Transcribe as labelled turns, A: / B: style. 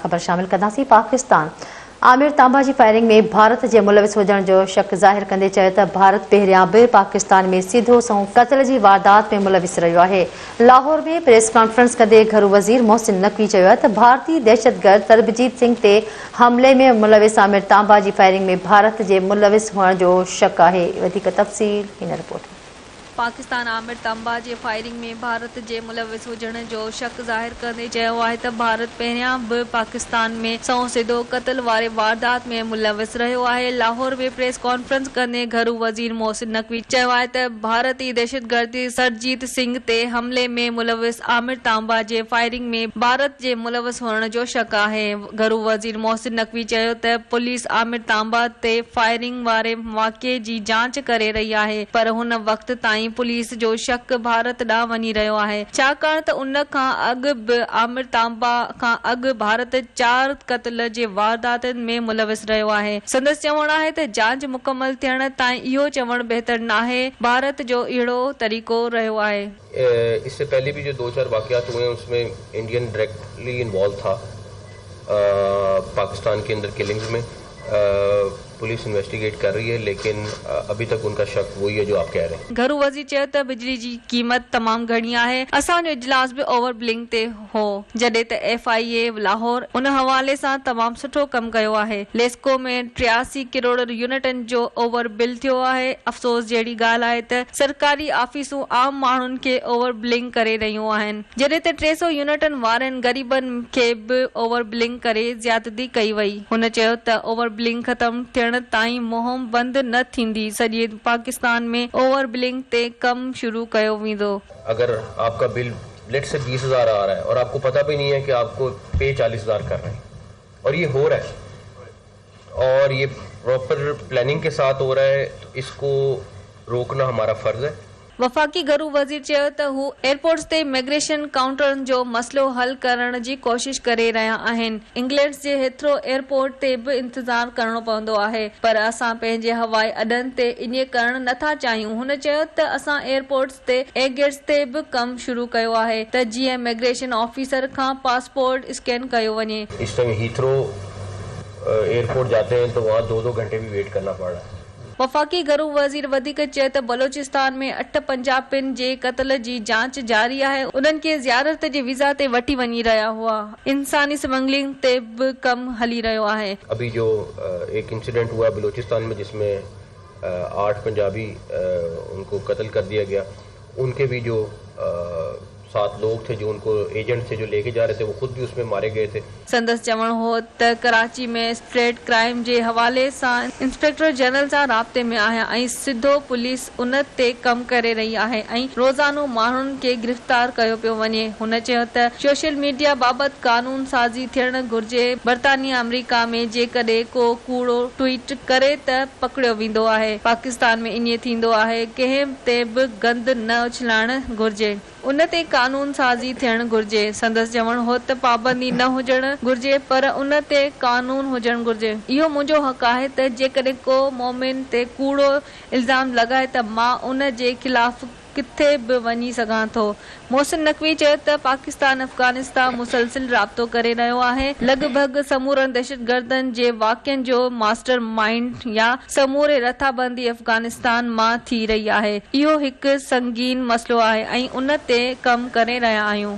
A: خبر شامل ڪنداسين پاڪستان عامر تانبا جي فائرنگ ۾ ڀارت جي ملوث هجڻ جو شڪ ظاهر ڪندي چيو ته ڀارت پهريان به پاڪستان ۾ سڌو سنئون قتل جي واردات ۾ ملوث رهيو آهي لاهور ۾ پريس ڪانفرنس ڪندي گهرو وزير محسن نقوي چيو آهي ته ڀارتي دهشتگرد سربجيت سنگهه تي حملي ۾ ملوث عامر تانبا جي فائرنگ ۾ ڀارت جي ملوث هئڻ جو شڪ آهي وڌيڪ تفصيل هن رپورٽ ۾.
B: پاڪستان عامر تانبا جي فائرنگ ۾ ڀارت جي ملوث هجڻ جو شڪ ظاهر ڪندي چيو آهي ته ڀارت پهريان به پاڪستان ۾ سنئون سڌو قتل واري واردات ۾ ملوث رهيو آهي. لاهور ۾ پريس ڪانفرنس ڪندي گهرو وزير محسن نقوي چيو آهي ته ڀارتي دهشتگرد سرجيت سنگهه تي حملي ۾ ملوث عامر تانبا جي فائرنگ ۾ ڀارت جي ملوث هئڻ جو شڪ آهي. گهرو وزير محسن نقوي چيو ته پوليس عامر تانبا تي فائرنگ واري واقعي جي جاچ ڪري رهي آهي پر هن وقت تائين پوليس جو شڪ ڀارت ڏانهن وڃي رهيو آهي ڇاڪاڻ ته ان کان اڳ به عامر تانبا کان اڳ ڀارت چار قتل جي وارداتن ۾ ملوث رهيو آهي. سندس چوڻ آهي ته جاچ مڪمل ٿيڻ تائين اهو چوڻ بهتر ناهي، ڀارت جو اهڙو طريقو رهيو آهي.
C: اس سے پهلي بهي جو دو چار واقعات هوئي هين اس ۾ انڊين ڊائريڪٽلي انوالو ٿا پاڪستان ڪي اندر ڪلنگز ۾ پوليس انويسٽيگيٽ ڪر رهي هي ليڪن اڀي تڪ ان ڪا شڪ وهي هي جو آپ ڪهه رهي هين.
B: گهرو وزير چيو ته بجلي جي قيمت تمام گهڻي آهي، اسان جو اجلاس به اوور بلنگ تي هو، جڏهن ته ايف I اي لاهور ان حوالي سان تمام سٺو ڪم ڪيو آهي، ليسڪو ۾ 83 ڪروڙ يونٽن جو اوور بل ٿيو آهي، افسوس جهڙي ڳالهه آهي ته سرڪاري آفيسون عام ماڻهن کي اوور بلنگ ڪري رهيون آهن، جڏهن ته 300 يونٽن وارن غريبن کي به اوور بلنگ ڪري زيادتي ڪئي وئي. هن چيو ته اوور بلنگ ختم ٿيڻ تائين مهم بند نه ٿيندي، سڄي پاڪستان ۾ اوور بلنگ تي ڪم شروع ڪيو ويندو.
C: اگر آپ کا بل لیٹ سے 20 هزار آ رها هي اور آپ کو پتا بهي نهين هي ڪي آپ کو پي 40 هزار کر رهي هين اور يه هو رها هي اور يه پراپر پلاننگ ڪي ساٿ هو رها هي تو اس ڪو روڪنا همارا فرض هي.
B: وفاقي گهرو وزير چيو ته هو ايئرپورٽس تي ميگريشن ڪائونٽرن جو مسئلو حل ڪرڻ جي ڪوشش ڪري رهيا آهن، انگلينڊ جي هيٿرو ايئرپورٽ تي به انتظار ڪرڻو پوندو آهي پر اسان پنهنجي هوائي اڏن تي ائين ڪرڻ نٿا چاهيون، هن چيو ته اسان ايئرپورٽس تي اي گيٽس تي به ڪم شروع ڪيو آهي ته جيئن ميگريشن آفيسر کان پاسپورٽ اسڪين ڪيو وڃي.
C: اس ٽائيم هيٿرو ايئرپورٽ جاتي هين تو وهان دو دو گهنٽي بهي ويٽ ڪرنا پڙ رها هي.
B: وفاقي گهرو وزير وڌيڪ چيو ته بلوچستان ۾ اٺ پنجابين جي قتل جي جاچ جاري آهي، انهن کي زيارت جي ويزا تي وٺي وڃي رهيا هئا، انساني سمگلنگ تي به ڪم هلي رهيو آهي.
C: ابهي جو ايڪ انسيڊنٽ هوا هي بلوچستان ۾ جس ۾ آٺ پنجابي ان ڪو قتل ڪر ديا گيا ان ڪي بهي جو سات لوگ ٿي جو ان ڪو ايجنٽ ٿي جو لي ڪي جا رهي ٿي وو خود بهي اس مين ماري گئي ٿي.
B: سندس چوڻ هو ته ڪراچي ۾ اسٽريٽ ڪرائيم جي حوالي سان انسپيڪٽر جنرل سان رابطي ۾ آهيان ۽ سڌو پوليس ان تي ڪم ڪري رهي آهي ۽ روزانو ماڻهن کي گرفتار ڪيو پيو وڃي. هن چيو ته سوشل ميڊيا بابت قانون سازي ٿيڻ گهرجي، برطانيا آمريڪا ۾ جيڪڏهن ڪو ڪوڙو ٽوئيٽ ڪري ته پڪڙيو ويندو آهي، پاڪستان ۾ ائين ٿيندو آهي، ڪنهن تي به گند نه اڇلائڻ گهرجي، ان تي قانون سازي ٿيڻ گهرجي، سندس چوڻ هو ته پابندي نه هجڻ گهرجي پر ان تي قانون هجڻ گهرجي، اهو منهنجو حق آهي ته جيڪڏهن ڪو مومن تي ڪوڙو الزام لڳائي ته مان ان جي خلاف ڪٿي به وڃي سگهان ٿو. محسن نقوي چيو ته پاڪستان افغانستان مسلسل رابطو ڪري رهيو آهي، لڳ ڀڳ سمورن دهشتگردن جي واقعن جو ماسٽر مائينڊ يا سموري رٿابندي افغانستان مان ٿي رهي آهي، اهو هڪ سنگين مسئلو آهي ۽ ان تي ڪم ڪري رهيا آهيون.